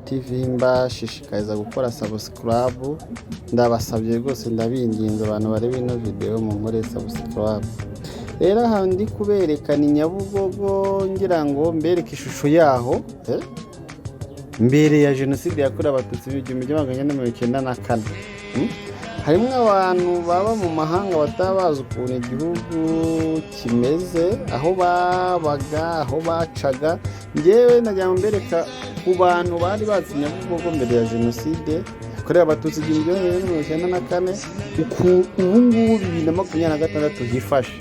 TV, mbashishikariza gukora subscribe. Ndabasabye rwose, ndabinginze, abantu bareba ino video munkore subscribe. Rero aha ndi kubereka ni Nyabugogo, ngira ngo mbereke ishusho yaho mbere ya Jenoside yakorewe Abatutsi mu 1994. Harimo abantu baba mu mahanga bataba bazi ukuntu igihugu kimeze, aho babaga, aho bacaga. Ngewe nagira ngo mbereka ku bantu bari bazi Nyabugogo mbere ya Jenoside yakorewe Abatutsi 1994, ubu ngubu 2026 hifashe.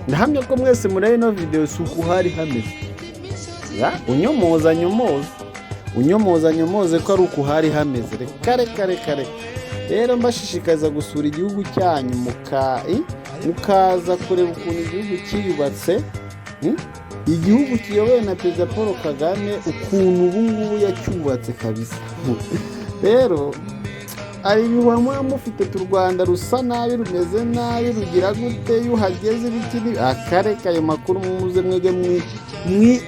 Ndahamya ko mwese mureba ino videwo si uku hari hameze. Ya, unyomoza nyomoza, unyomoza nyomoze ko ari uku hari hameze. Reka reka reka reka. Rero mbashishikariza gusura igihugu cyanyu, mukaza kureba ukuntu igihugu cyiyubatse, Igihugu kiyobowe na Perezida Paul Kagame, ukuntu ubu ngubu yacyubatse kabisa. Rero hari ibihuha muba mufite, tu Rwanda rusa nabi, rumeze nabi, rugira gute, iyo uhageze ibiki akareka. Ayo makuru muze mwege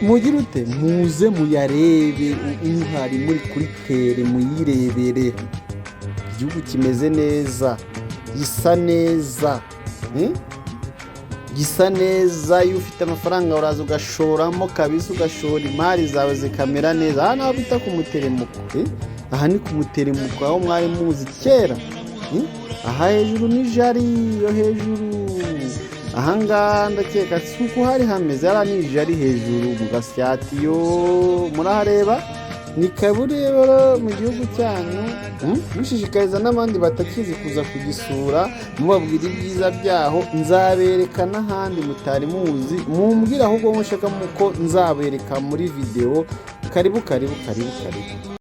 mugire ute, muze muyarebe muhari, muri kuri terrain, muyirebere. Igihugu kimeze neza, gisa neza, Gisa neza. Iyo ufite amafaranga uraza ugashoramo kabisa, ugashora imari zawe zikamera neza. Aha naho bita ku muteremuko, Aha ni ku muteremuko, aho mwari muzi kera, Aha hejuru ni Jari yo hejuru. Ahangaha ndakeka si uko hari hameze. Hariya ni Jari hejuru mu Gasyatiyo, murahareba. Ni kabureba mu gihugu cyanyu, Mushishikariza n'abandi batakizi kuza kugisura, mubabwira ibyiza byaho. Nzabereka n'ahandi mutari muzi, mumbwire ahubwo mushaka ko nzabereka muri videwo. Karibu, karibu, karibu, karibu.